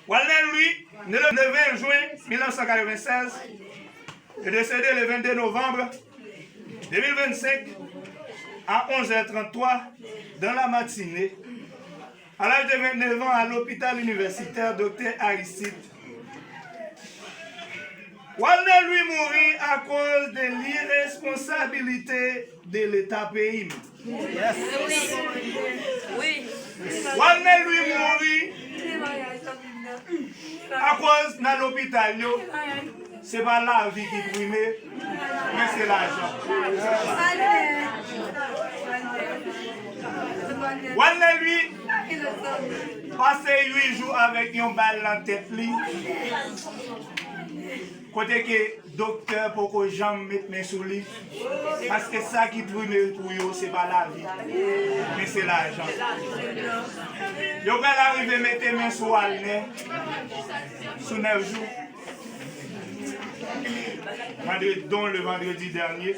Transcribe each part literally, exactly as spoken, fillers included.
Walner Louis, né le, le vingt juin mille neuf cent quatre-vingt-seize et décédé le vingt-deux novembre deux mille vingt-cinq à onze heures trente-trois dans la matinée, à l'âge de vingt-neuf ans, à l'hôpital universitaire Docteur Aristide. Walner Louis mouri akoz de liresponsabilite de Leta peyi m. Walner Louis mouri akoz nan lopital yo, se pa lavi ki prime, men se lajan. Walner Louis pase uit jou avèk yon bal nan tèt li, kote ke doktè poko janm met men sou li, paske sa ki prime pou yo, se pa lavi, men se lajan. Yo pral arive mete men sou Walner sou nèf jou, vandredi, don le vandredi dènye.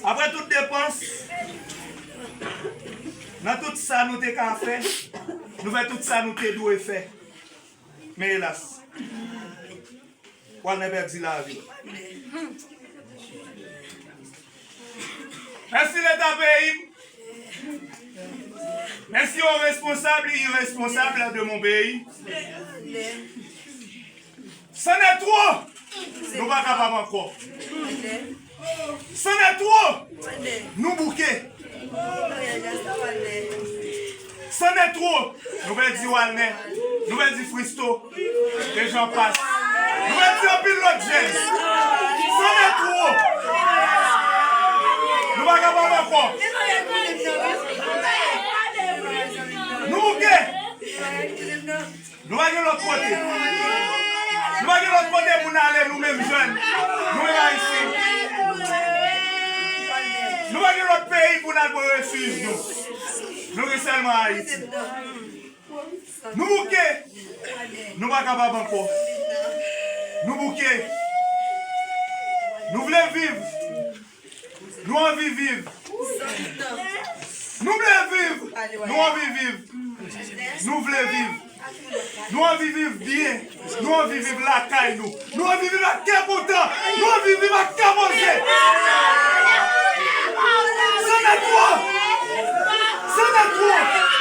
Apre tout depans, nan tout sa nou te ka fè, nou fè tout sa nou te dwe fè. Men elas, Walner pèdi lavi. Mèsi Leta peyi m. Mèsi aux responsables et irresponsables de mon pays. C'en est trop! Nou pa kapab ankò. C'en est trop! Nou bouke. C'en est trop! Nou pèdi Walner. Nou pèdi Fristo. E j'en passe. Nou pèdi anpil lòt jèn. C'en est trop! Nou pa kapab ankò. Nou bouke. Nou pa gen lòt kote. Nou pa gen lòt kote pou n ale, nou menm jèn. Nou menm Ayisyen. Nou pa gen lòt peyi pou n al pran refij nou. Nou gen sèlman Ayiti. Nou bouke. Nou pa kapab ankò. Nou bouke. Nou vle viv. Nou anvi viv. Nou vle viv. Nou anvi viv. Nou vle viv. Nou anvi viv byen. Nou anvi viv lakay nou. Nou anvi viv ak kè kontan. Nou anvi viv ak kè poze. C'en est trop! C'en est trop!